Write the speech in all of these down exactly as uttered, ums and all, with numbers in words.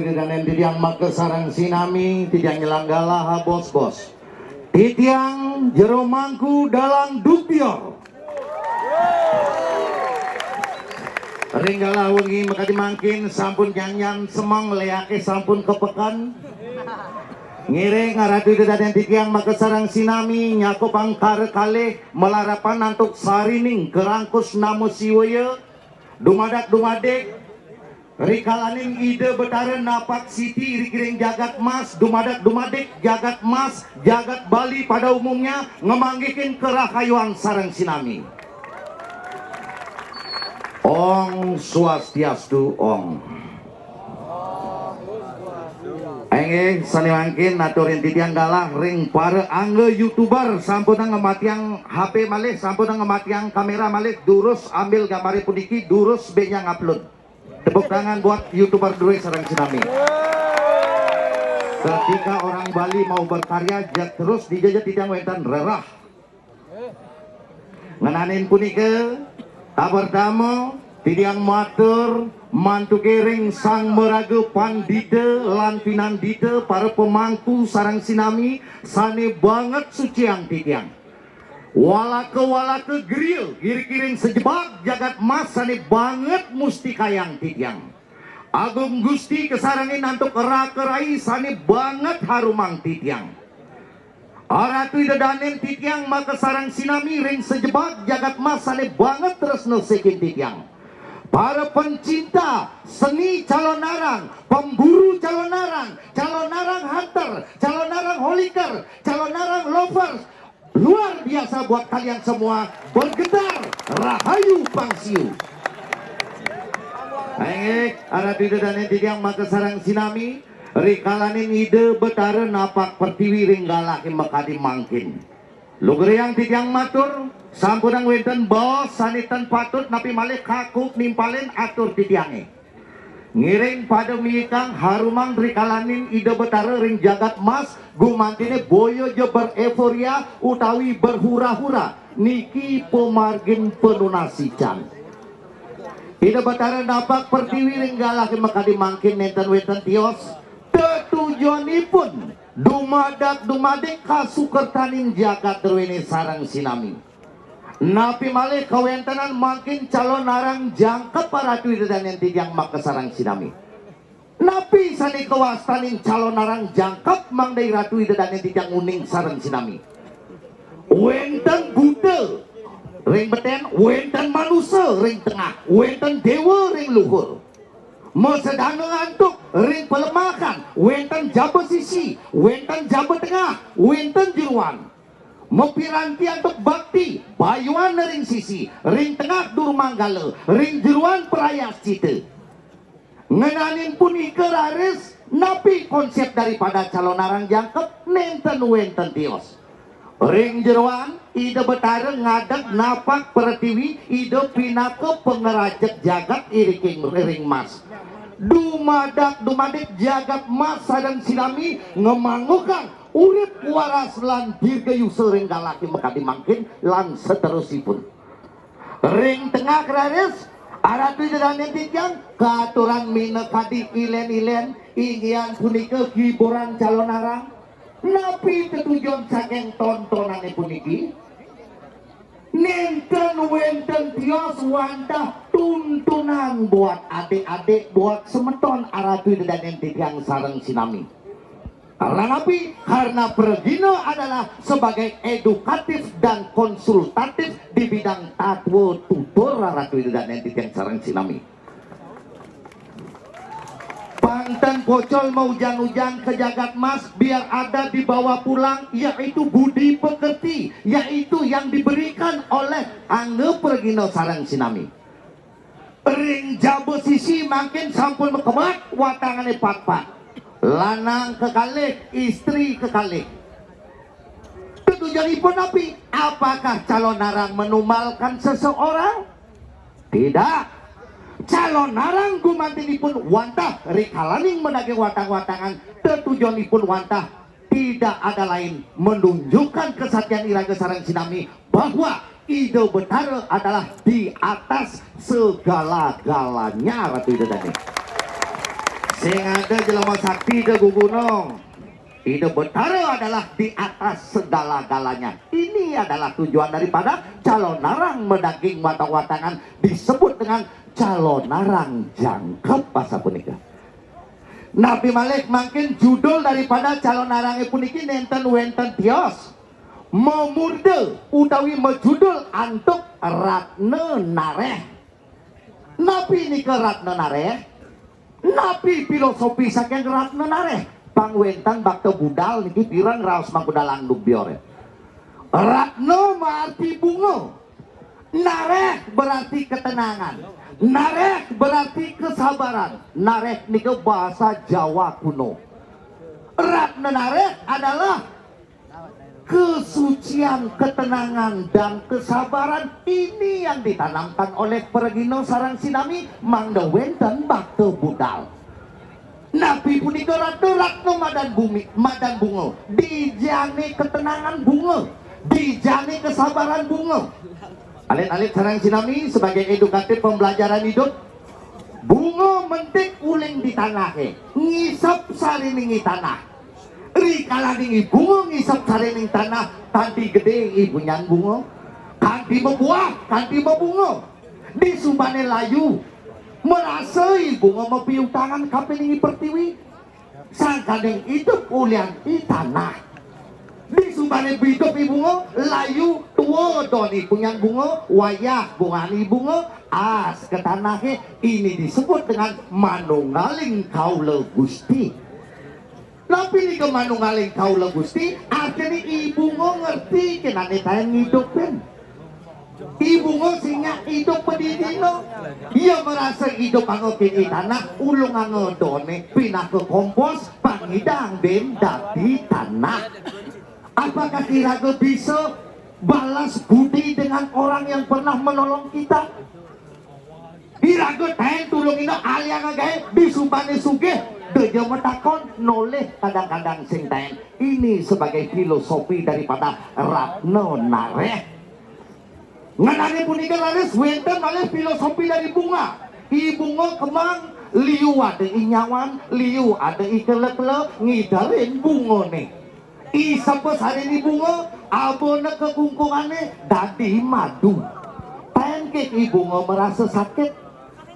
Danen titiang makasareng sinami, titiang nyelang galah, bos-bos. Titiang Jero Mangku Dalang Dupior. Ring galah wengi makadi mangkin sampun nyanyan semeng leake sampun kepeken. Ngiring Ratu Ida Danen titiang makasareng sinami nyakup angkara kalih malarapan antuk sarining karangkus nama siwaya. Dumadak dumadik rikalaning Ida Betara napak siti ring jagat mas, dumadak dumadik jagat mas, jagat Bali pada umumnya ngamanggihin karahayuan sareng sinami. Ong Swastiastu, Ong. Inggih, sane mangkin aturin titiang galah ring para angga YouTuber, sampunang ngamatiang H P malih, sampunang ngamatiang kamera malih, durus ambil gambare puniki, durus benjang upload. Tepuk tangan buat YouTuber Drue sareng sinami. Ketika orang Bali mau berkarya, ja-, terus dijaja titiang wenten rerah. Ngenanin punika, kapertama, titiang matur mantuke ring Sang Maraga Pandita lan Pinandita, para pemangku sareng sinami sane banget suciang titiang. Walaka-walaka griya iri-iring sajebag jagat mas sane banget mustikayang titiang. Agung Gusti kasarengin antuk raka rai sane banget harumang titiang. Ratu Ida Danen titiang makasareng sinami ring sajebag jagat mas sane banget tresna sihin titiang. Para pencinta seni Calonarang, pemburu Calonarang, Calonarang hunter, Calonarang holiker, Calonarang lovers, luar biasa buat kalian semua, bergetar, rahayu pangsiu. Inggih, Ratu Ida Danen titiang makasareng sinami, rikalaning Ida Betara napak pertiwi ring galahe makadi mangkin. Lugrayang titiang matur, sampunang wenten baos sane tan patut napi malih kakup nimpalin atur titiange. Ngiring pada miikang harumang rikalaning Ida Betara ring jagat mas, gumantine boya ja bereforia utawi berhura-hura, niki pamargin panunasican. Ida Betara napak pertiwi ring galahe makadi mangkin nenten wenten tios, tetujonipun dumadak dumadik kasukertanin jagat druene sareng sinami. Napi malih kawentenan mangkin Calonarang jangkep Ratu Ida Danen titiang makasareng sinami. Napi sane kawastanin Calonarang jangkep mangda Ratu Ida Danen titiang uning sareng sinami. Wenten buta ring beten, wenten manusa ring tengah, wenten dewa ring luhur. Masedana antuk ring palemahan, wenten jaba sisi, wenten jaba tengah, wenten jeroan. Mapiranti antuk bakti, bayuan ring sisi, ring tengah dur manggala, ring jeroan prayascita. Ngenanin punika raris, napi konsep daripada Calonarang jangkep? Nenten wenten tios. Ring jeroan, Ida Betara ngadeg napak pertiwi, Ida pinaka pangrajeg jagat iriking ring mas. Dumadak dumadik jagat mas sareng sinami ngamangguhang urip waras lan dirgayusa ring galahe makadi mangkin lan seterusipun. Ring tengah raris, Ratu Ida Danen titiang katuran minakadi ilen-ilen, inggih punika hiburan Calonarang. Napi tetujon saking tontonane puniki? Nenten wenten tios wantah tuntunan buat adik-adik, buat semeton Ratu Ida Danen titiang sareng sinami. Karena napi? Karena pragina adalah sebagai edukatif dan konsultatif di bidang tatwa tutur Ratu Ida Danen titiang sareng sinami. Pang ten pocol maujan-ujan ke jagat mas, biar ada dibawa pulang, yaitu budi pekerti, yaitu yang diberikan oleh angga pragina sareng sinami. Ring jaba sisi mangkin sampun makebat watangane patpat. Lanang kekalih, istri kekalih. Tetujonipun napi? Apakah Calonarang menumbalkan seseorang? Tidak. Calonarang gumantinipun wantah rikalaning madaging watang-watangan, tetujonipun wantah tidak ada lain menunjukkan kesatian iraga sareng sinami bahwa Ida Betara adalah di atas segala-galanya, Ratu Ida Dané. Sing ada jelema sakti di gunung. Ida Betara adalah di atas segala-galanya. Ini adalah tujuan daripada calonarang madaging watang-watangan, disebut dengan calonarang jangkep, basa punika. Napi malih mangkin judul daripada calonarangé puniki nénten wénten tios, mamurda utawi majudul antuk Ratna Naréh. Napi nika Ratna Naréh? Napi filosofi saking Ratna Naréh? Pang wénten bakta budal niki pireng raos mangku dalang dubyore. Ratna maarti bunga. Naréh berarti ketenangan. Naréh berarti kesabaran. Naréh nika bahasa Jawa kuno. Ratna Naréh adalah kesucian, ketenangan, dan kesabaran ini yang ditanamkan oleh pragina sareng sinami mangda wénten bakta budal. Napi punika Ratna? Ratna madan bumi, madan bunga. Dijane ketenangan bunga, dijane kesabaran bunga. Alit-alit sareng sinami sebagai edukatif pembelajaran hidup, bunga mentik uling di tanahe, ngisep sarining i tanah. Rikalaning i bunga ngisep sarining tanah, kanti gedé i punyan bunga, kanti mabuah, kanti mabunga. Disubane layu, marasa i bunga mapiutangan kapining i pertiwi. Sangkaning idup ulian i tanah. Disubane idup i bunga, layu, tua don i punyan bunga, wayah bungan i bunga, as ka tanahe, ini disebut dengan manunggaling kaula Gusti. Napi nika manunggaling kaula Gusti? Artine i bunga ngerti kenane taen ngidupin. I bunga sing nyak idup padidina. Ia marasa idup angga kene tanah, ulung angga done pinaka kompos, pangidang ben dadi tanah. Apakah iraga bisa balas budi dengan orang yang pernah menolong kita? Iraga taen tulungina aliang gae, disubane sugih, deja matakon, nolih kadang-kadang sing taen. Ini sebagai filosofi daripada Ratna Nareh. Ngenane punika raris wenten malih filosofi dari bunga. I bunga kemang, liu ada i nyawan, liu ada i kelekle, ngidarin bungane. Isep sarining bunga, abana kekungkungane dadi madu. Taen ké i bunga marasa sakit,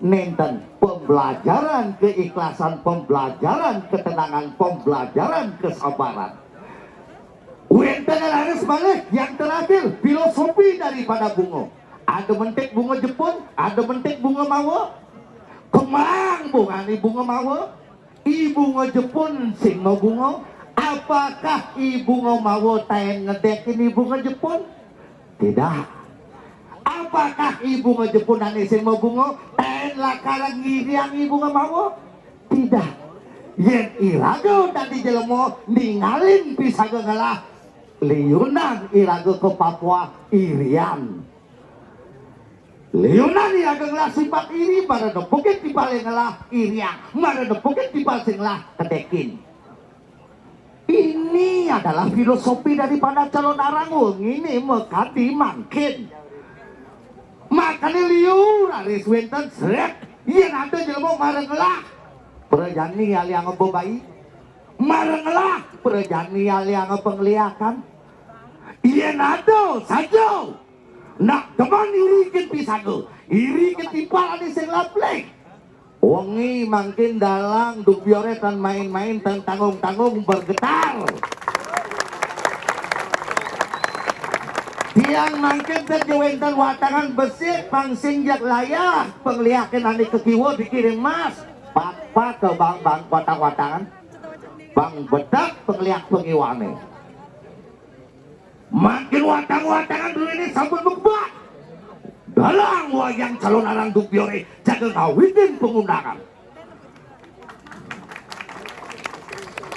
nenten pembelajaran keikhlasan, pembelajaran ketenangan, pembelajaran kesabaran. Wenten raris malih yang terakhir, filosofi daripada bunga. Ada mentik bunga Jepun, ada mentik bunga mawa. Kemang bungane bunga mawa. I bunga Jepun sing mabunga. Apakah i bunga mawa taen ngedekin i bunga Jepun? Tidak. Apakah i bunga Jepun ane sing mabunga taen lakar ngiriang i bunga mawa? Tidak. Yen iraga dadi jelema ningalin pisaga ngelah, liunan iraga ka Papua irian. Liunan iraga ngelah sifat iri, mara nepukin timpale ngelah irian, mara nepukin timpal sing ngelah kedekin. Ini adalah filosofi daripada calonarang wengine makadi mangkin. Makane liu raris wenten sret, yen ada jelema mara ngelah, prajani aliang bebai, mara ngelah, prajani aliang pengliakan. Yen ada saja nak demen iri ken pisaga, iri ken timpal ane sing laplik. Wengi mangkin dalang dubyore tan main-main, tan tanggung-tanggung bergetar. Tiang mangkin ten wenten watangan besik pang sing jak layah, pengliakin ane kekiwa dikiring mas. Pat-pat ke bang-bang watang-watangan. Bang bedak pengliak pengiwane. Mangkin watang-watangan dulu ini sampun mekebak. Dalang wayang calonarang dubyore jaga ngawitin pengundangan.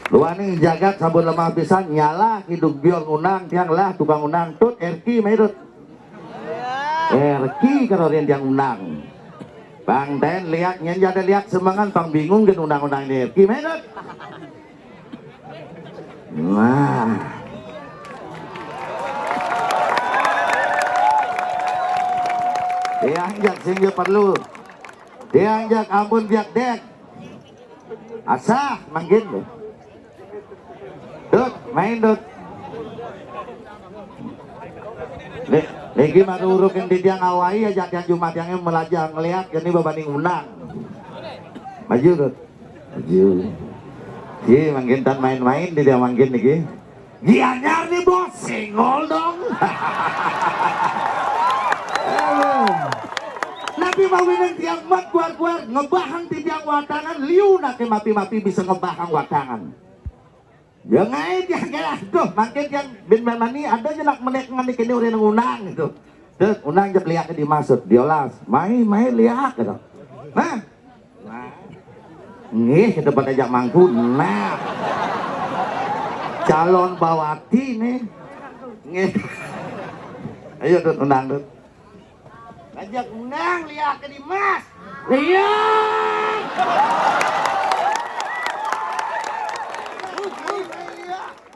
Luaning jagat sampun lemah pisan, nyalah ki dubyor ngundang, tiang lah tukang undang, tut, Erki, mai, tut. Erki karo rin tiang undang. Bang ten liak, nyen jada liak semengan, pang bingung gen undang-undang ini, Erki, mai, tut. Nah. Tiang jak sing ja perlu. Tiang jak ampun biak dek. Asah, mangkin. Dut, main, Dut. Ni-, niki marurukin titiang awai aja tiang Jumat tiangé melajah ngeliat, jani babanding unang. Maju, Dut. Maju. Ih, mangkin tan main-main titiang mangkin niki. Gianyar nih, Bos, senggol dong. Aduh. Napi mawinan tiang mat kuar-kuar ngebahang titiang watangan, liu naké mapi-mapi bisa ngebahang watangan. Ya ngaé tiang kira, aduh, mangkin tiang bin mani ada aja nak menek ngani kéné urang unang gitu. Terus unang jep liak dimaksud, diolas, mai, mai liak gitu. Nah, Nah. Nggih, kita pada jak mangku. Nah. Calon bawati nih. Nggih. Ayo, Dut, undang, Dut. Ajak undang, liak ke Dimas. Liak.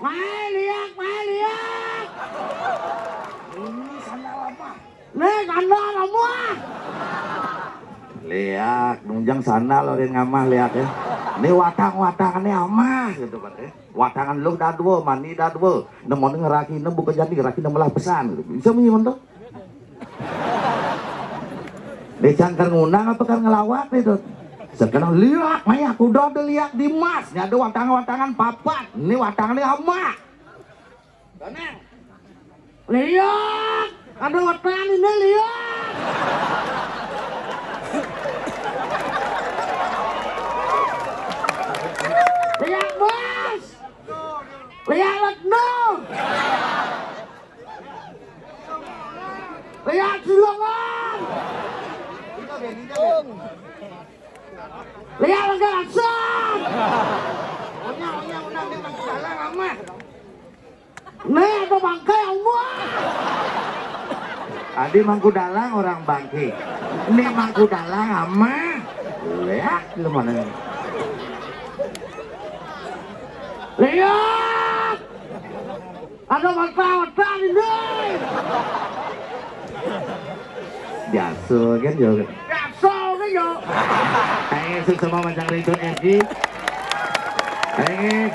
Mai liak, mai liak. Ini sandal apa? Nih, sandal amah. Liak, nunjang sandal ulin ngamah liak ya. Ini watang-watangannya amah gitu kan ya. Watangan lu dadua, mani dadua. Nemoni ngeraki, nem buka jani, ngeraki nem melah pesan gitu. Bisa menyiman tuh. Ini cangkar ngundang apa kan ngelawak itu. Sekarang liak, mai aku udah ada liak Dimas. Ini ada watangan-watangan papat. Ini watangannya amah. Liak, ada watang ini liak. Liak, Bos. Liak, Letno. Liak, Silongan. Liak, Lega Langsung. Onya, onya, undang di Mangkudalang, amah. Nih, ada bangkai, amah. Adi Mangkudalang orang bangkai. Ini Mangkudalang, amah. Lihat, lu mana? Lihat. Ada mata-mata ini. Biasa kan, yo. Biasa kan, yo. Eh, sesama macam itu, Edi. Eh,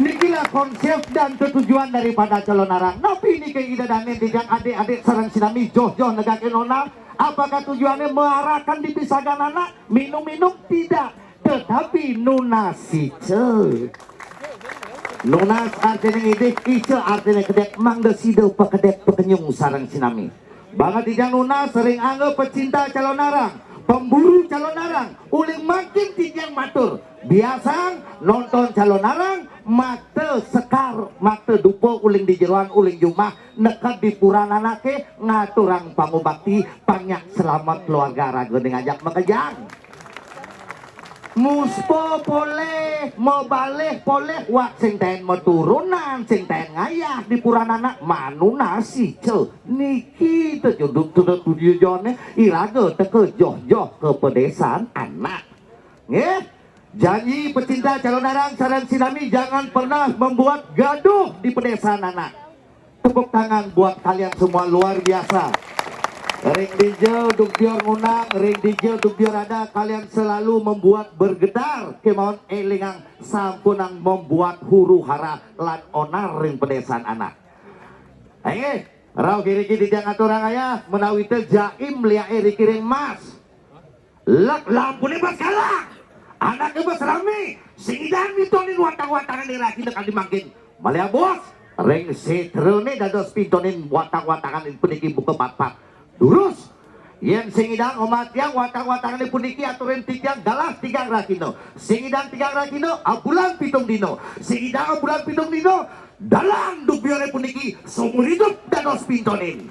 nikilah konsep dan ketujuan daripada Calonarang. Napi niki ida dané titiang adik-adik sareng sinami joh-joh negaké nona? Apakah tujuannya mearahkan dipisagan anak? Minum-minum? Tidak. Tetapi nunas ica. Nunas artinya ngidih, ica artinya kedék, mangda sida pakedék pakenyung sareng sinami. Banget titiang nunas ring angga pecinta Calonarang, pemburu Calonarang, uling mangkin titiang matur, biasang nonton Calonarang, mata sekar, mata dupa uling di jeroan, uling jumah, neked di pura anaké, ngaturang pangubakti, panyak selamet keluarga ragané ngajak makejang. Muspa polih, mabalih polih, wat sing taén maturunan, sing taén ngayah di pura anak, manunas ica. Niki tejuduk tuda tujuané, iraga teka joh-joh ka pedésan anak. Nggih. Janji pecinta Calonarang sareng sinami jangan pernah membuat gaduh di pedésan anak. Tepuk tangan buat kalian semua, luar biasa. Ring dija dugdior ngundang, ring dija dugdior ada, kalian selalu membuat bergetar, kémaon élingang sampunang membuat huru-hara lan onar ring pedésan anak. Inggih, rauh iriki titiang aturang ayah, menawi té jaim liaké riki ring mas. Lek lampuné bas galang, anaké bas ramé, sing idan mintonin watang-watangan ring rahina kadi mangkin. Malih abos, ring sétrané dados pintonin watang-watangan puniki buka patpat. Durus, yén sing idan umatiang watang-watangan puniki aturin titiang galah tigang rahina. Sing idan tigang rahina, abulan pitung dina. Sing idan abulan pitung dina, dalang dugdioré puniki saumur idup dados pintonin.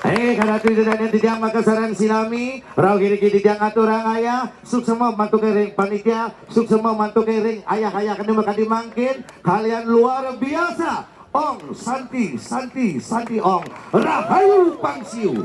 Eh, kadatu ida dané titiang maka sareng sinami, rauh iriki titiang aturang ayah, suksema mantuké ring panitia, suksema mantuké ring ayah-ayah kéné makadi mangkin, kalian luar biasa. Om Santi, Santi, Santi Om. Rahayu pangsiu.